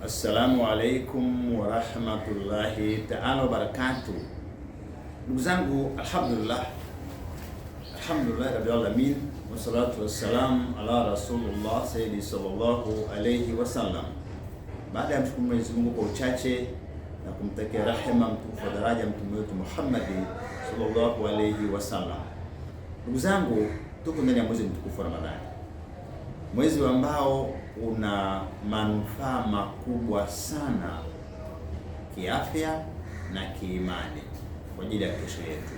Assalamu alaikum warahmatullahi taala wabarakatuh. Ndugu zangu, alhamdulillah, alhamdulillah rabbil alamin, wassalatu wassalam ala rasulullah sayyidi sallallahu alayhi wasallam. Baada ya mshukuru Mwenyezi Mungu kwa uchache na kumtakia rehema mtukufu wa daraja mtume wetu Muhammad sallallahu alayhi wasallam. Ndugu zangu, tuko ndani ya mwezi mtukufu wa Ramadhani, mwezi ambao una manufaa makubwa sana kiafya na kiimani kwa ajili ya kesho yetu.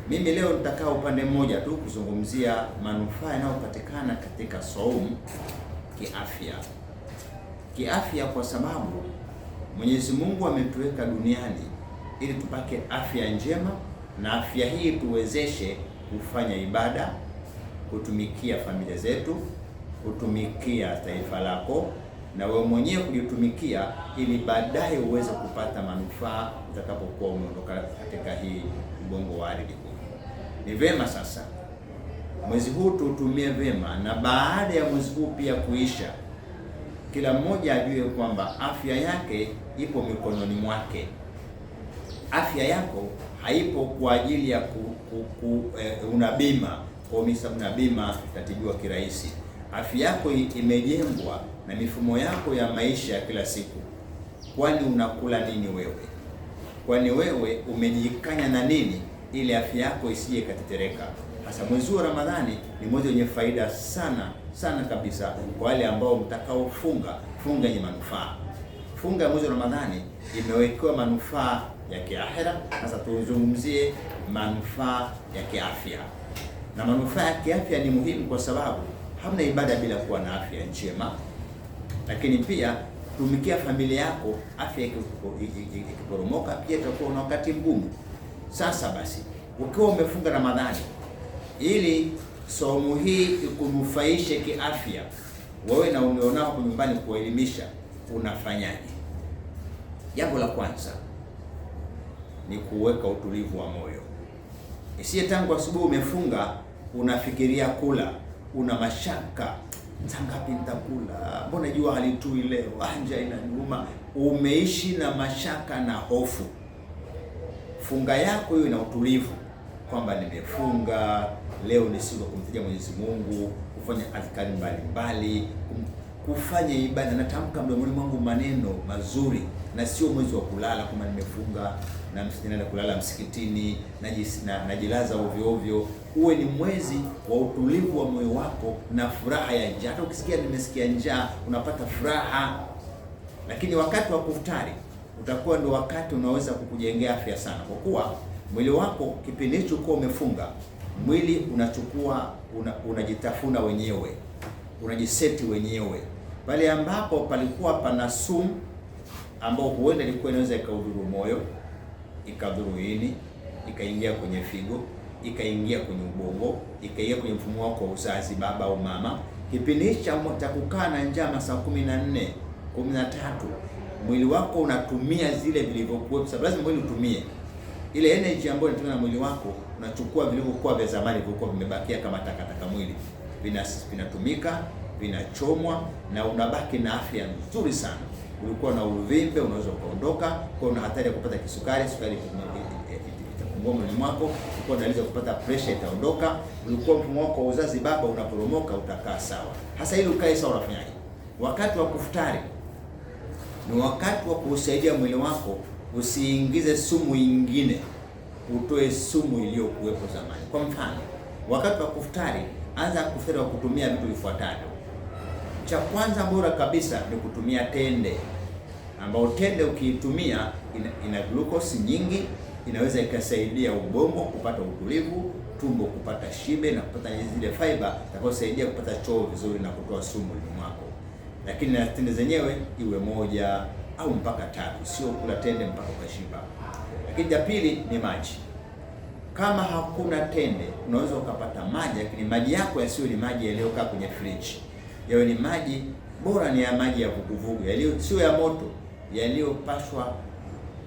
Mimi leo nitakaa upande mmoja tu kuzungumzia manufaa yanayopatikana katika saumu kiafya. Kiafya kwa sababu Mwenyezi Mungu ametuweka duniani ili tupate afya njema, na afya hii tuwezeshe kufanya ibada, kutumikia familia zetu, kutumikia taifa lako na wewe mwenyewe kujitumikia, ili baadaye uweze kupata manufaa utakapokuwa umeondoka katika hii mgongo wa ardhi huu. Ni vema sasa mwezi huu tuutumie vema, na baada ya mwezi huu pia kuisha, kila mmoja ajue kwamba afya yake ipo mikononi mwake. Afya yako haipo kwa ajili ya una bima kwa una bima itatibiwa kirahisi. Afya yako imejengwa na mifumo yako ya maisha ya kila siku. Kwani unakula nini wewe? Kwani wewe umejikanya na nini ili afya yako isije ikatetereka? Hasa mwezi wa Ramadhani ni mwezi wenye faida sana sana kabisa kwa wale ambao mtakaofunga, funga yenye manufaa. Funga ya mwezi wa Ramadhani imewekewa manufaa ya kiakhera. Sasa tuzungumzie manufaa ya kiafya, na manufaa ya kiafya ni muhimu kwa sababu hamna ibada bila kuwa na afya njema, lakini pia tumikia familia yako. Afya ikiporomoka pia itakuwa na wakati mgumu. Sasa basi, ukiwa umefunga Ramadhani, ili somo hii ikunufaishe kiafya, wewe na ulionao hapo nyumbani, kuwaelimisha, unafanyaje? Jambo la kwanza ni kuweka utulivu wa moyo. Isiye tangu asubuhi umefunga unafikiria kula, una mashaka, saa ngapi nitakula? Mbona jua halitui leo? Njaa inaniuma. Umeishi na mashaka na hofu. Funga yako hiyo ina utulivu kwamba nimefunga leo, ni siku ya kumtaja Mwenyezi Mungu, kufanya adhkari mbalimbali, kufanya ibada. Natamka mdomoni mwangu maneno mazuri, na sio mwezi wa kulala kama nimefunga na naenda kulala msikitini, najilaza ovyo ovyo. Uwe ni mwezi wa utulivu wa moyo wako na furaha ya njaa. Hata ukisikia nimesikia njaa unapata furaha. Lakini wakati wa kufutari utakuwa ndio wakati unaweza kukujengea afya sana, kwa kuwa mwili wako kipindi hicho uko umefunga, mwili unachukua unajitafuna wenyewe, unajiseti wenyewe. Pale ambapo palikuwa pana sumu ambao huenda ilikuwa inaweza ikaudhuru moyo, ikadhuru ini, ikaingia kwenye figo, ikaingia kwenye ubongo, ikaingia kwenye mfumo wako wa uzazi, baba au mama. Kipindi hicho cha kukaa na njaa masaa 14, 13, mwili wako unatumia zile vilivyokuwepo, sababu lazima mwili utumie ile energy ambayo inatoka na mwili wako. Unachukua vilivyokuwa vya zamani vilivyokuwa vimebakia kama takataka mwili, vinatumika, vinachomwa na unabaki na afya nzuri sana. Ulikuwa na uvimbe unaweza ukaondoka, kwa una hatari ya kupata kisukari, sukari itapungua mwilini mwako. Ulikuwa na dalili ya kupata pressure itaondoka. Ulikuwa mfumo wako wa uzazi baba unaporomoka, utakaa sawa. Hasa ili ukae sawa unafanyaje? Wakati wa kufutari ni wakati wa kuusaidia mwili wako usiingize sumu ingine, utoe sumu iliyokuwepo zamani. Kwa mfano, wakati wa kufutari, anza kufutari kwa kutumia vitu vifuatavyo. Cha kwanza bora kabisa ni kutumia tende, ambao tende ukiitumia ina glucose nyingi, inaweza ikasaidia ubongo kupata utulivu, tumbo kupata shibe na kupata zile fiber itakayosaidia kupata choo vizuri na kutoa sumu mwilini mwako. Lakini na tende zenyewe iwe moja au mpaka tatu, sio kula tende mpaka ukashiba. Lakini cha pili ni maji. Kama hakuna tende, unaweza ukapata maji, lakini maji yako yasiyo ni maji yaliyokaa kwenye fridge, yawe ni maji bora, ni ya maji ya vuguvugu yaliyo sio ya moto, yaliyopashwa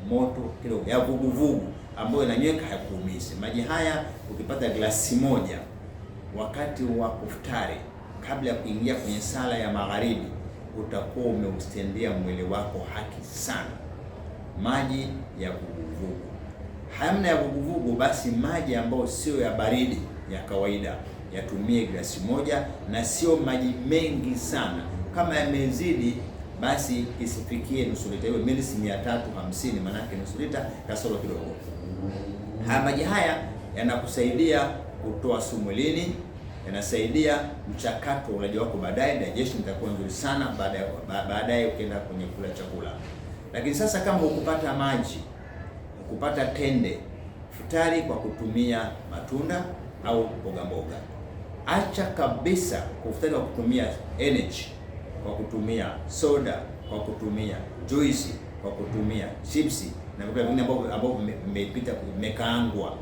moto kidogo, ya vuguvugu ambayo inanyweka, hayakuumizi. Maji haya ukipata glasi moja wakati wa kufutari, kabla ya kuingia kwenye sala ya magharibi, utakuwa umeustendia mwili wako haki sana. Maji ya vuguvugu, hamna ya vuguvugu, basi maji ambayo sio ya baridi ya kawaida yatumie glasi moja, na sio maji mengi sana. Kama yamezidi basi isifikie nusu lita, iwe mililita 350, maanake nusu lita kasoro kidogo. Haya maji haya yanakusaidia kutoa sumu mwilini, yanasaidia mchakato wa ulaji wako baadaye, digestion itakuwa nzuri sana baadaye ukienda kwenye kula chakula. Lakini sasa kama hukupata maji, hukupata tende, futari kwa kutumia matunda au mboga mboga. Acha kabisa kufutari kwa kutumia energy, kwa kutumia soda, kwa kutumia juisi, kwa kutumia chipsi na vyakula vingine ambavyo vimepita vimekaangwa.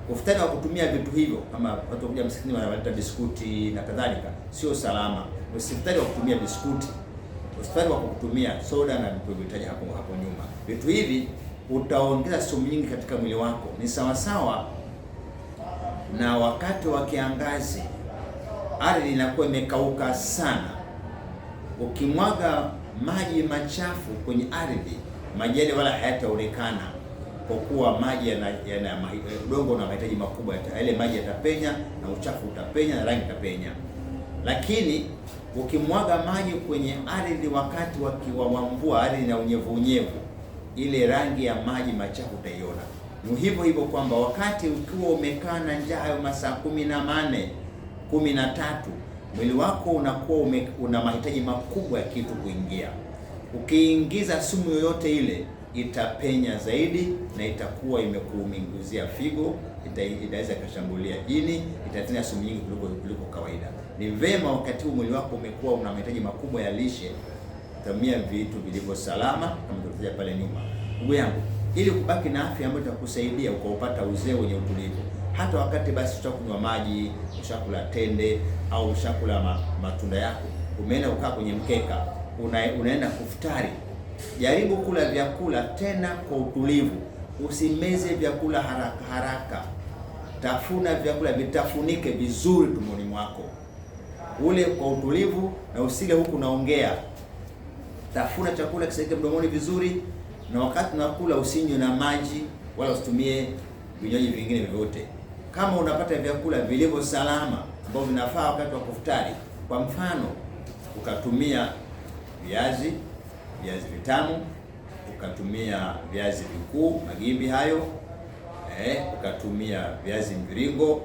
Kufutari kwa kutumia vitu hivyo, kama watu kuja msikitini wanaleta biskuti na kadhalika, sio salama. Usifutari kwa kutumia biskuti, usifutari kwa kutumia soda na vitu vilivyotaja hapo nyuma. Vitu hivi utaongeza sumu nyingi katika mwili wako. Ni sawasawa na wakati wa kiangazi, ardhi inakuwa imekauka sana. Ukimwaga maji machafu kwenye ardhi, maji yale wala hayataonekana, kwa kuwa maji yana udongo una mahitaji makubwa, yale maji yatapenya na uchafu utapenya na rangi itapenya. Lakini ukimwaga maji kwenye ardhi wakati wa mvua, ardhi ina unyevu unyevu, ile rangi ya maji machafu utaiona. Ni hivyo hivyo kwamba wakati ukiwa umekaa na njaa hayo masaa 14, 13, mwili wako unakuwa una mahitaji makubwa ya kitu kuingia. Ukiingiza sumu yoyote ile itapenya zaidi na itakuwa imekuuminguzia figo, itaweza ikashambulia ini, itatia sumu nyingi kuliko kawaida. Ni vema wakati huu mwili wako umekuwa una mahitaji makubwa ya lishe, tumia vitu vilivyo salama kama tulivyotaja pale nyuma. Ndugu yangu, ili kubaki na afya ambayo itakusaidia ukaupata uzee wenye utulivu, hata wakati basi ushakunywa maji, ushakula tende au ushakula matunda yako, umeenda kukaa kwenye mkeka, unaenda kufutari, jaribu kula vyakula tena kwa utulivu. Usimeze vyakula haraka haraka, tafuna vyakula vitafunike vizuri tumboni mwako, ule kwa utulivu na usile huku naongea. Tafuna chakula kisaike mdomoni vizuri, na wakati unakula usinywe na maji wala usitumie vinywaji vingine vyovyote. Kama unapata vyakula vilivyo salama ambavyo vinafaa wakati wa kufutari, kwa mfano ukatumia viazi vitamu, ukatumia viazi vikuu magimbi hayo, ukatumia viazi mviringo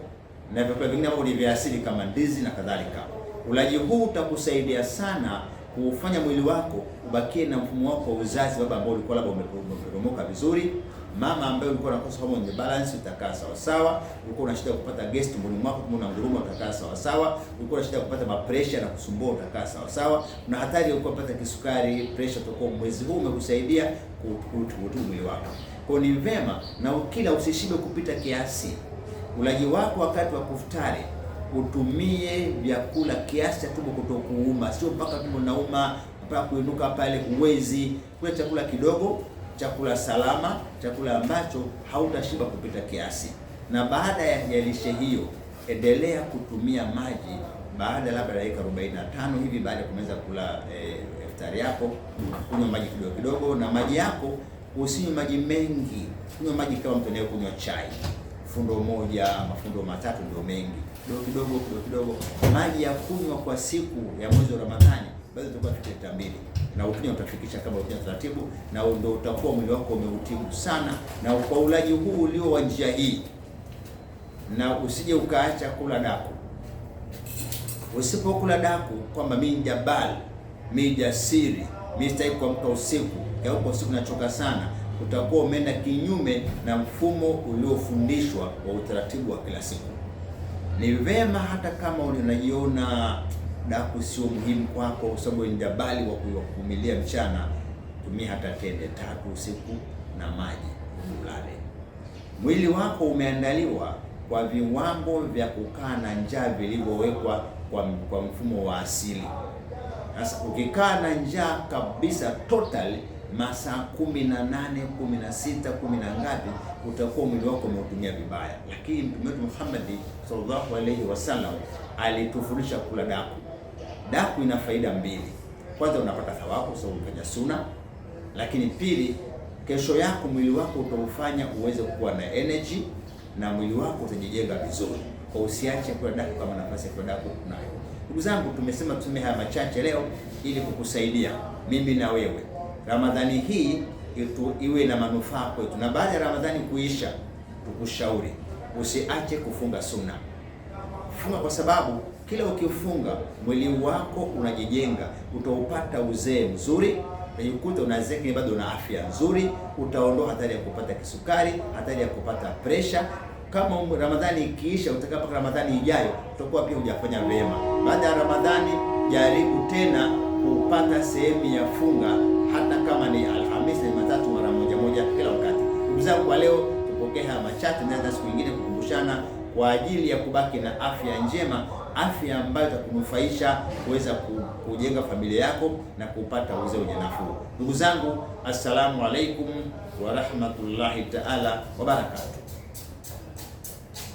na vyakula vingine ambavyo ni vya asili kama ndizi na kadhalika. Ulaji huu utakusaidia sana kuufanya mwili wako ubakie na mfumo wako wa uzazi, baba ambao ulikuwa labda umeporomoka vizuri, mama ambaye ulikuwa unakosa hormone balance utakaa sawa sawa, ulikuwa una shida kupata gesi tumboni mwako, tumbo na nguruma utakaa sawa sawa, ulikuwa una shida kupata mapresha na kusumbua utakaa sawa sawa, na hatari ya kupata kisukari, pressure utakuwa mwezi huu umekusaidia kutibu mwili wako. Kwa ni vema na ukila usishibe kupita kiasi. Ulaji wako wakati wa kufutari utumie vyakula kiasi cha tumbo kutokuuma, sio mpaka tumbo nauma mpaka kuinuka pale, huwezi. Kula chakula kidogo, chakula salama, chakula ambacho hautashiba kupita kiasi. Na baada ya lishe hiyo, endelea kutumia maji baada labda dakika 45 hivi baada ya kumaliza kula iftari yako, kunywa maji kidogo kidogo. Na maji yako usinywe maji mengi, kunywa maji kama mtu anayekunywa chai, fundo moja mafundo matatu ndio mengi, kidogo kidogo kidogo kidogo. Maji ya kunywa kwa siku ya mwezi wa Ramadhani basi utakuwa lita 2, na ukinywa utafikisha kama ukinywa taratibu, na ndio utakuwa mwili wako umeutibu sana. Na kwa ulaji huu ulio wa njia hii, na usije ukaacha kula daku. Usipokula daku kwamba mimi jabali, mimi jasiri, mimi sitaki kuamka usiku, kiamka usiku nachoka sana, utakuwa umeenda kinyume na mfumo uliofundishwa wa utaratibu wa kila siku. Ni vema hata kama unajiona daku sio muhimu kwako, kwa sababu ni jabali wa kuvumilia mchana, tumia hata tende 3 usiku na maji ulale. Mwili wako umeandaliwa kwa viwango vya kukaa na njaa vilivyowekwa kwa mfumo wa asili. Sasa ukikaa na njaa kabisa total masaa 18, 16, 10 na ngapi, utakuwa mwili wako umeutumia vibaya. Lakini Mtume wetu Muhammad sallallahu alaihi wasallam alitufundisha kula daku. Daku ina faida mbili. Kwanza unapata thawabu kwa sababu umefanya suna, lakini pili, kesho yako mwili wako utaufanya uweze kuwa na energy na mwili wako utajijenga vizuri. Kwa usiache kula daku kama nafasi ya kula daku unayo. Ndugu zangu, tumesema tuseme haya machache leo ili kukusaidia mimi na wewe Ramadhani hii iwe na manufaa kwetu, na baada ya Ramadhani kuisha, tukushauri usiache kufunga sunna. Funga kwa sababu kila ukifunga mwili wako unajijenga, utaupata uzee mzuri, utajikuta unazeeka bado una afya nzuri, utaondoa hatari ya kupata kisukari, hatari ya kupata presha. Kama Ramadhani ikiisha, utakaa mpaka Ramadhani ijayo, utakuwa pia hujafanya vyema. Baada ya Ramadhani, jaribu tena kupata sehemu ya funga, hata kama ni Alhamisi na Jumatatu, mara moja moja kila wakati. Ndugu zangu, kwa leo tupokee haya machache, na siku nyingine kukumbushana kwa ajili ya kubaki na afya njema, afya ambayo itakunufaisha kuweza kujenga familia yako na kupata uzee wenye nafuu. Ndugu zangu, assalamu alaikum wa rahmatullahi taala wa barakatuh.